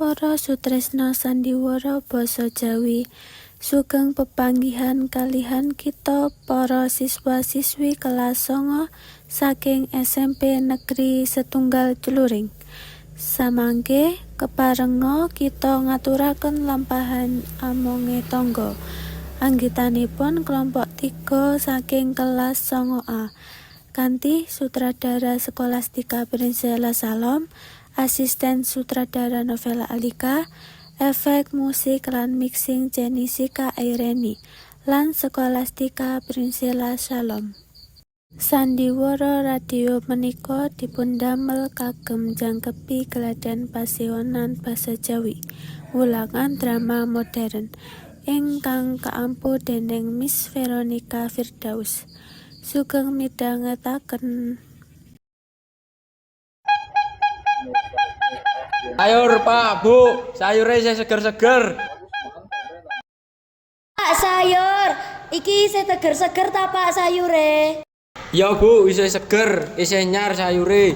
Para sutresna sandiwara basa Jawi, sugeng pepanggihan kalihan kita para siswa-siswi kelas 9 saking SMP Negeri 1 Cluring. Samangke keparenga kita ngaturaken lampahan Amonge Tangga. Anggitanipun kelompok 3 saking kelas 9A. Kanthi sutradara Skolastika Prinsela Salom, asisten sutradara Novela Alika, efek musik lan mixing Cenisika Aireni, lan Skolastika Prinsela Shalom. Sandiwara radio menika dipundamel kagem jangkepi gladhen pasewonan basa Jawi, wulangan drama modern, ingkang kaampu dening Miss Veronica Firdaus. Sugeng midhangetaken. Sayur, Pak, Bu, sayure isih seger-seger. Pak, sayur, iki isih seger-seger ta, Pak, sayure? Ya, Bu, isih seger, isih nyar sayure.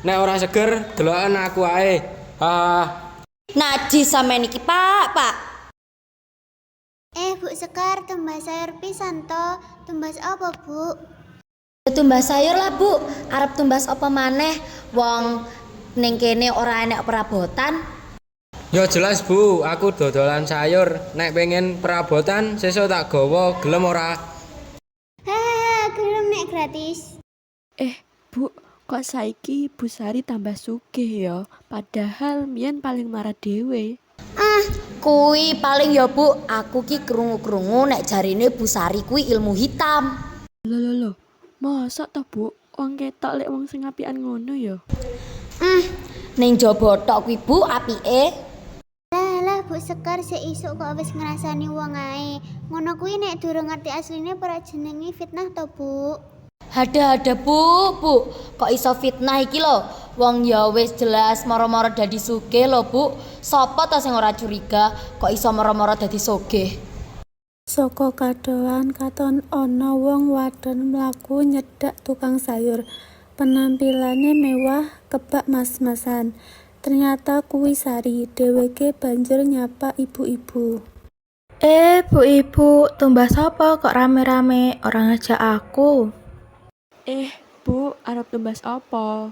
Nek ora seger, deloken aku ae. Ha. Najis sampean iki, Pak, Pak. Eh, Bu Sekar, tumbas sayur pisan to? Tumbas apa, Bu? Ya tumbas sayur lah, Bu. Arep tumbas apa maneh? Wong ning kene ora enek perabotan. Ya jelas, Bu, aku dodolan sayur. Nek pengen perabotan, sesuk tak gawa, gelem ora? Hahaha, gelem nek gratis. Eh, Bu, kok saiki Bu Sari tambah sugih ya? Padahal mbiyen paling mlarat dhewe. Ah, kuwi paling ya, Bu. Aku ki krungu-krungu nek jarine Bu Sari kuwi ilmu hitam. Lho lho lho, mosok to, Bu? Wong ketok lek wong sing apikan ngono ya. Ning jaba tok kuwi, Bu, apike. Lah lah, Bu Sekar, sik isuk kok wis ngrasani wong ae. Ngono kuwi nek durung ngerti asline ora jenenge fitnah to, Bu? Hada-hada, Bu, Bu. Kok iso fitnah iki lho? Wong ya wis jelas moro-moro dadi sugih lho, Bu. Sopo ta sing ora curiga kok iso moro-moro dadi sugih? Saka kadohan katon ana wong wadon mlaku nyedhak tukang sayur. Penampilane mewah kebak mas-masan. Ternyata kuwi Sari. Dheweke banjur nyapa ibu-ibu. Eh, Bu Ibu, tumbas apa kok rame-rame ora ngajak aku? Eh, Bu, arep tumbas apa?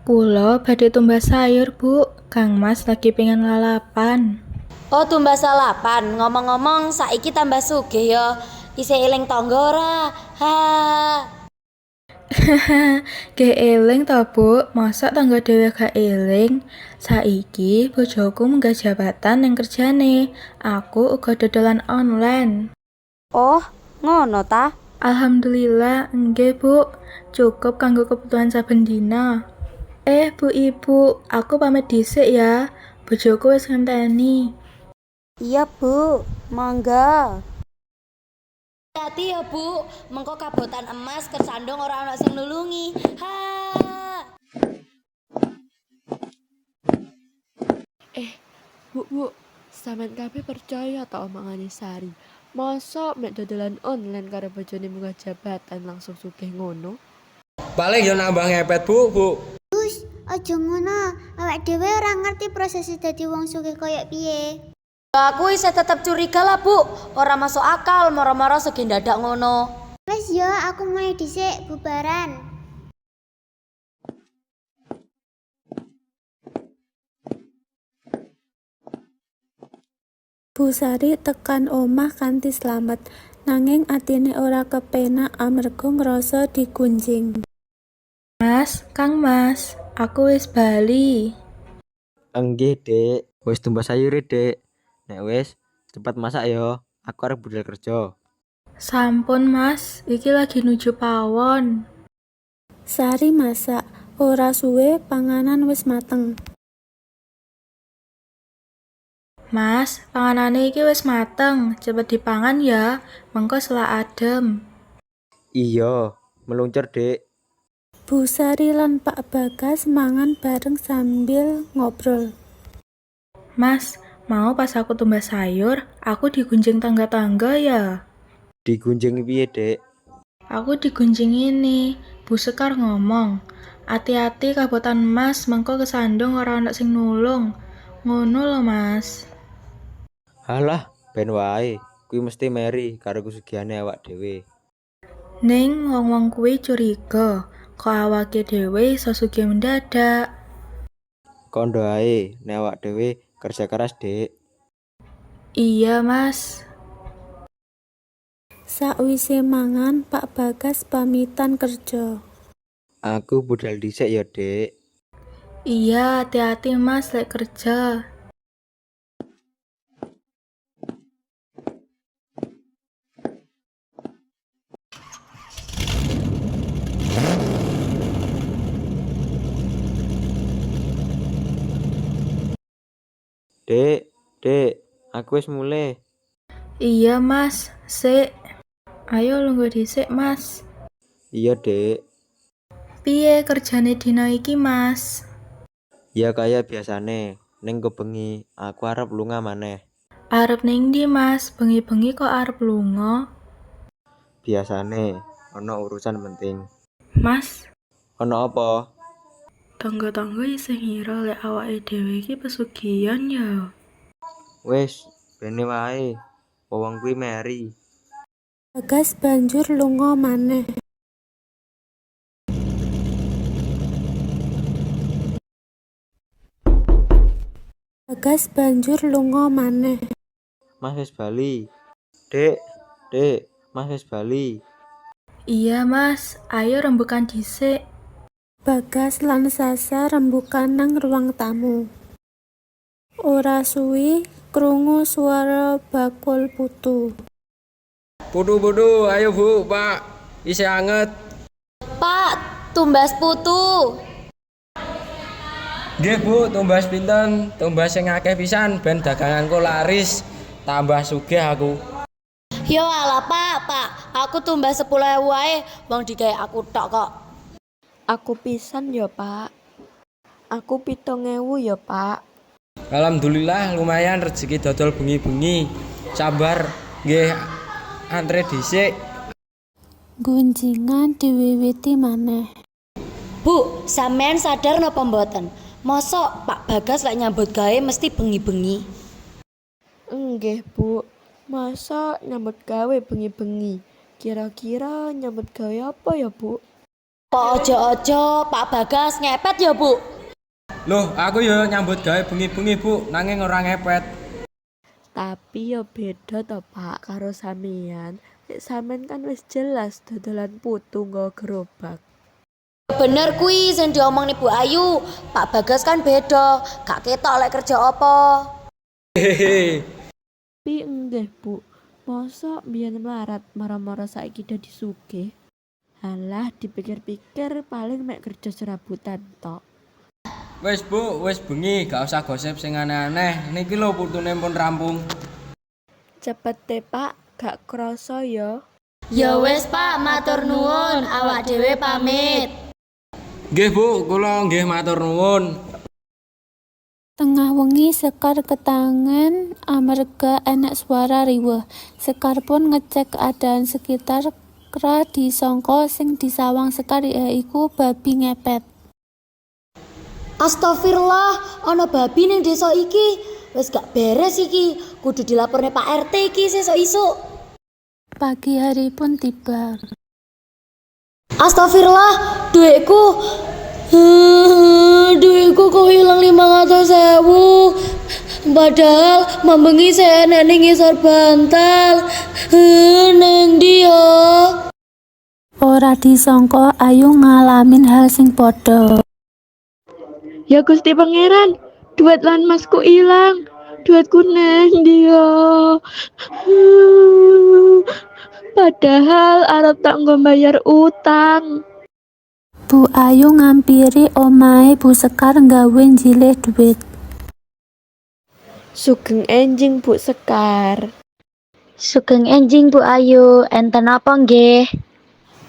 Kula badhe tumbas sayur, Bu. Kang Mas lagi pengen lalapan. Oh, tumbas lalapan. Ngomong-ngomong, saiki tambah sugih ya. Isih eling tangga ora? Ha. Nggih eling to, Bu. Mosok tangga dhewe gak eling? Saiki bojoku munggah jabatan ning kerjane. Aku uga dodolan online. Oh, ngono ta? Alhamdulillah, nggih, Bu. Cukup kanggo kebutuhan saben dina. Eh, Bu Ibu, aku pamit dhisik ya. Bojoku wis ngenteni. Iya, Bu. Monggo. Hati ya, Bu. Mengko kabotan emas kesandung ora ana sing nulungi. Ha. Eh, Bu, Bu, sampean kabeh percaya ta omongane Sari? Mosok mek dodolan online karo bojone munggah jabatan langsung sugih ngono? Paling ya nambah ngepet, Bu, Bu. Gus, aja ngono. Awak dhewe ora ngerti proses dadi wong sugih koyo piye. Aku isih tetep curiga lah, Bu. Ora masuk akal moro-moro sugih ndadak ngono. Wes yo, aku mulai dhisik bubaran. Bu Sari tekan omah kanthi slamet, nanging atine ora kepenak amarga ngrasa digunjing. Mas, Kang Mas, aku wis bali. Enggih, Dik. Wis tumbas sayure, Dik. Nek wis, cepet masak ya. Aku arep budal kerja. Sampun, Mas. Iki lagi nuju pawon. Sari masak, ora suwe panganan wis mateng. Mas, panganane iki wis mateng. Cepet dipangan ya. Mengko selak adem. Iya, meluncur, Dik. Bu Sari lan Pak Bagas mangan bareng sambil ngobrol. Mas, mau pas aku tumbas sayur, aku digunjing tangga-tangga ya. Digunjing piye, Dik? Aku digunjing ini. Bu Sekar ngomong, "Ati-ati kabotan emas, mengko kesandung ora ana sing nulung." Ngono lho, Mas. Halah, ben wae. Kuwi mesti meri karo kesugihane awak dhewe. Ning wong-wong kuwi curiga, kok awake dhewe iso sugih mendadak. Kondo ae nek awak dhewe kerja keras, Dik. Iya, Mas. Sakwise mangan, Pak Bagas pamitan kerja. Aku budal dhisik ya, Dik. Iya, hati-hati Mas lek kerja. Dik, Dik, aku wis mulih. Iya, Mas. Sik. Ayo lungguh dhisik, Mas. Iya, Dik. Piye kerjane dina iki, Mas? Ya kaya biasane, ning engko bengi aku arep lunga maneh. Arep ning ndi, Mas? Bengi-bengi kok arep lunga? Biasane ana urusan penting. Mas, Ana apa? tangga-tangga isih ngira lek awake dhewe iki pesugihan ya. Wis, bene wae. Wong kuwi meri. Bagas banjur lunga maneh. Bagas banjur lunga maneh. Mas wis bali. Dik, Dik, Mas wis bali. Iya, Mas. Ayo rembukan dhisik. Bagas lan Sasa rembukan nang ruang tamu. Ora suwi krungu swara bakul putu. Putu-putu, ayo Bu, Pak. Isih anget. Pak, tumbas putu. Nggih, Bu, tumbas pinten? Tumbas sing akeh pisan ben daganganku laris, tambah sugih aku. Yo alah Pak, Pak, aku tumbas 10.000 wae, wong digawe aku tok kok. Aku pisan ya, Pak. Aku 7.000 ya, Pak. Alhamdulillah lumayan rezeki dodol bengi-bengi. Sabar nggih antre dhisik. Gunjingan diwiwiti maneh. Bu, sampean sadar napa mboten? Mosok Pak Bagas lek nyambut gawe mesti bengi-bengi. Nggih, Bu. Masa nyambut gawe bengi-bengi? Kira-kira nyambut gawe apa ya, Bu? Kok ojo-ojo Pak Bagas ngepet ya, Bu? Loh, aku yo nyambut gawe bengi-bengi, Bu, nanging ora ngepet. Tapi ya beda to, Pak, karo sampean. Nek sampean kan wis jelas dodolan putu nggawa gerobak. Bener kuwi sing diomongne Bu Ayu. Pak Bagas kan beda, gak ketok lek kerja apa. Hehehe. Tapi nggih, Bu. Mosok mbiyen melarat moro-moro saiki dadi sugih? Halah, dipikir-pikir paling mek kerja serabutan tok. Wis, Bu, wis bengi, gak usah gosip sing aneh-aneh. Niki lho putune pun rampung. Cepet te, Pak, gak kroso ya. Ya wis Pak, matur nuwun, awak dhewe pamit. Nggih, Bu, kula nggih matur nuwun. Tengah wengi Sekar ketangen amarga enek swara riweh. Sekar pun ngecek keadaan sekitar ra disangka sing disawang Sekar yaiku babi ngepet. Astagfirullah, ana babi ning desa iki. Wis gak beres iki, kudu dilaporne Pak RT iki sesuk isuk. Pagi hari pun tiba. Astagfirullah, duitku. Duitku kok ilang 500.000. Padahal mambengi saya enek ning ngisor bantal. Neng ndi yo? Ora disangka Ayu ngalamin hal sing padha. Ya Gusti Pangeran, duit lan masku ilang. Duitku neng ndi yo? Padahal arep tak nggo bayar utang. Bu Ayu ngampiri omahe Bu Sekar nggawe njilih duit. Sugeng enjing Bu Sekar. Sugeng enjing Bu Ayu, enten apa nggih?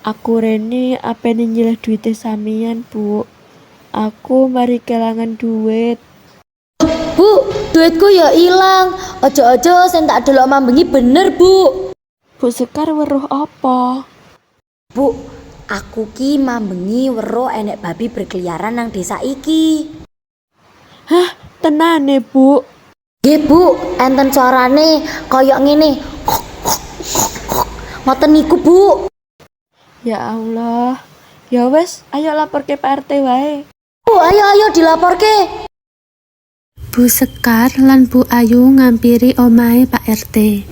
Aku rene apene nyilih duite sampeyan, Bu. Aku mari kelangan duit. Bu, duitku ya ilang. Ojo-ojo sing tak delok mambengi bener, Bu. Bu Sekar weruh apa? Bu, aku ki mambengi weruh enek babi berkeliaran nang desa iki. Hah, tenane, Bu. Nggih, Bu, enten suarane kaya ngene. Ngoten niku, Bu. Ya Allah. Ya wes, ayo laporke Pak RT wae. Bu, ayo ayo dilaporke. Bu Sekar lan Bu Ayu ngampiri omahe Pak RT.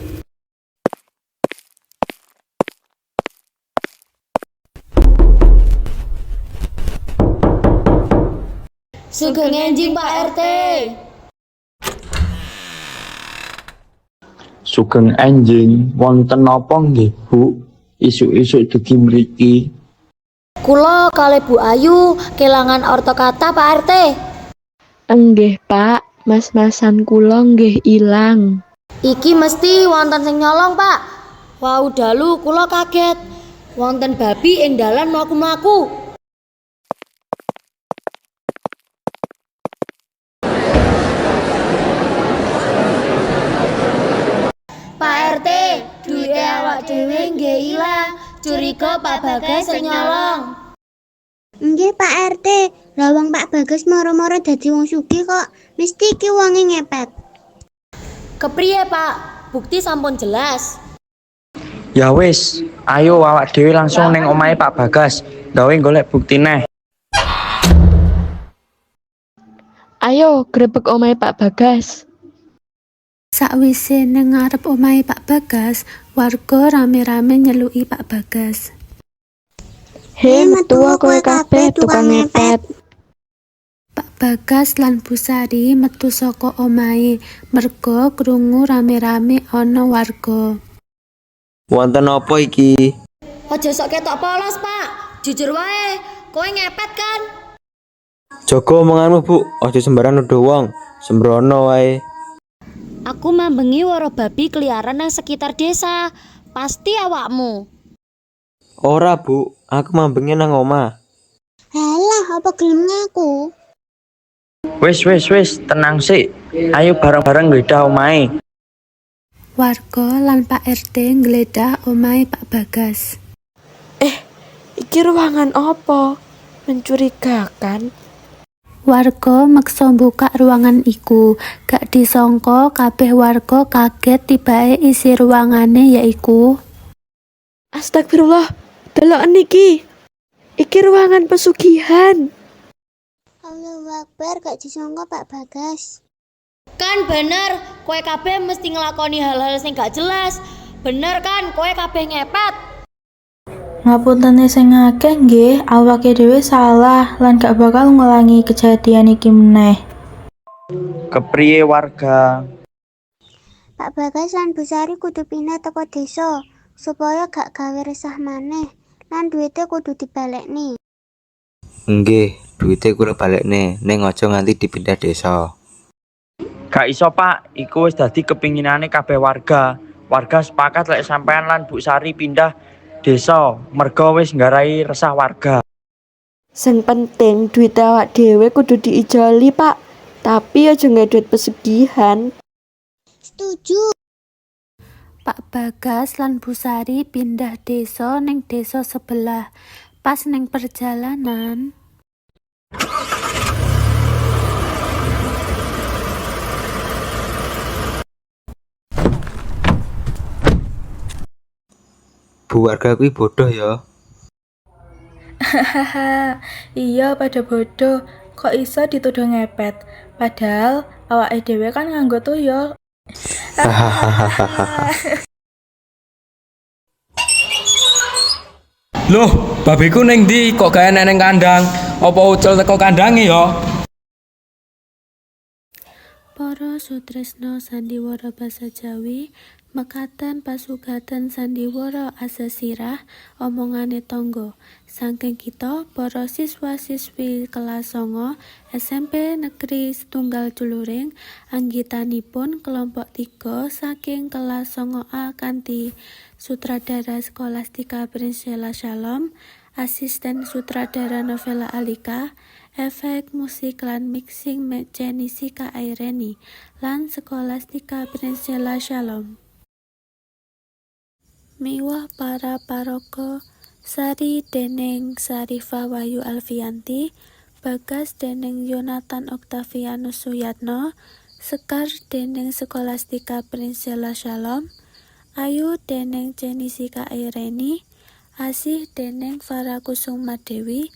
Sugeng enjing Pak RT. Sugeng enjing, wonten napa nggih, Bu? Isuk-isuk dugi mriki. Kula kalih Bu Ayu kelangan arta kathah Pak RT. Enggih, Pak. Mas-masan kula nggih ilang. Iki mesti wonten sing nyolong, Pak. Wau dalu kula kaget. Wonten babi ing dalan mlaku-mlaku. Pak RT, duwite awak dhewe nggih ilang. Curiga Pak Bagas sing nyolong. Nggih Pak RT, lah wong Pak Bagas moro-moro dadi wong sugih kok. Mesti iki wonge ngepet. Kepriye, Pak? Bukti sampun jelas. Ya wis, ayo awak dhewe langsung ning omahe Pak Bagas, gawe golek bukti neh. Ayo grebek omahe Pak Bagas. Sakwise neng ngarep omahe Pak Bagas, warga rame-rame nyeluki Pak Bagas. He, metuwa kowe kabeh tukang ngepet. Pak Bagas lan Bu Sari metu saka omahe merga krungu rame-rame ana warga. Wonten apa iki? Aja sok ketok polos, Pak. Jujur wae, kowe ngepet kan? Jaga omonganmu, Bu. Aja sembarang nuduh wong. Sembrono wae. Aku mambengi weruh babi keliaran nang sekitar desa. Pasti awakmu. Ora, Bu. Aku mambengi nang omah. Halah, apa gelem ngaku? Wis wis wis, tenang sik. Ayo bareng-bareng nggledah omahe. Warga lan Pak RT nggeledah omahe Pak Bagas. Iki ruangan apa? Mencurigakan. Warga meksa mbukak ruangan iku. Gak disangka kabeh warga kaget tibake isi ruangane yaiku Astagfirullah, deloken iki. Iki ruangan pesugihan. Allahu Akbar, gak disangka Pak Bagas. Kan bener, kowe kabeh mesti ngelakoni hal-hal sing gak jelas. Bener kan, kowe kabeh ngepet. Ngapuntene sing akeh nggih, awake dhewe salah lan gak bakal ngulangi kejadian iki meneh. Kepriye warga? Pak Bagas lan Bu Sari kudu pindah teko desa supaya gak gawe resah maneh lan duwite kudu dibalekne. Nggih, duwite kula balekne, ning aja nganti dipindah desa. Gak iso, Pak. Iku wis dadi kepinginane kabeh warga. Warga sepakat lek sampean lan Bu Sari pindah desa, merga wis nggarai resah warga. Sing penting duit awak dhewe kudu diijoli, Pak. Tapi aja nggawe duit pesugihan. Setuju. Pak Bagas lan Bu Sari pindah desa ning desa sebelah. Pas ning perjalanan, Bu warga kuwi bodoh ya. Hahaha, iya pada bodoh. Kok iso dituduh ngepet? Padahal awake dhewe kan nganggo tuyul. Hahaha. Loh, babiku ning ndi kok gak enek ning kandang? Apa ucul teko kandange ya? Para sutresna sandiwara basa Jawi, mekaten pasugaten sandiwara asesirah omongane tangga. Saking kita para siswa-siswi kelas 9 SMP Negeri Setunggal Cluring anggitanipun kelompok 3 saking kelas 9A kanthi sutradara Skolastika Priscilla Shalom, asisten sutradara Novela Alika, efek musik lan mixing Cenisika Aireni, lan Skolastika Priscilla Shalom. Miwah para paraga Sari dening Sarifah Wahyu Alfianti, Bagas dening Yonathan Octavianus Suyatno, Sekar dening Skolastika Princella Shalom, Ayu dening Cenisika Ireni, Asih dening Farah Kusuma Dewi,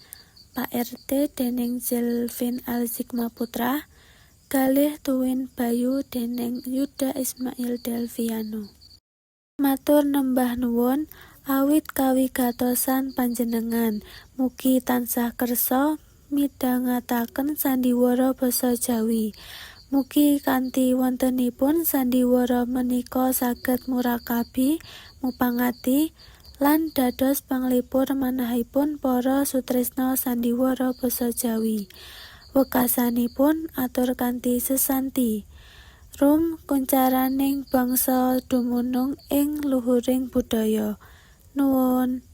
Pak RT dening Zelvin Alzikma Putra, Galih Tuwin Bayu dening Yuda Ismail Delviano. Matur nembah nuwun awit kawigatosan panjenengan. Mugi tansah kersa midhangetaken sandiwara basa Jawi. Mugi kanthi wontenipun sandiwara menika saged murakabi, mupangati, lan dados panglipur manahipun para sutresna sandiwara basa Jawi. Wekasanipun atur kanthi sesanti. Rum kuncaraning bangsa dumunung ing luhuring budaya. Nuwun.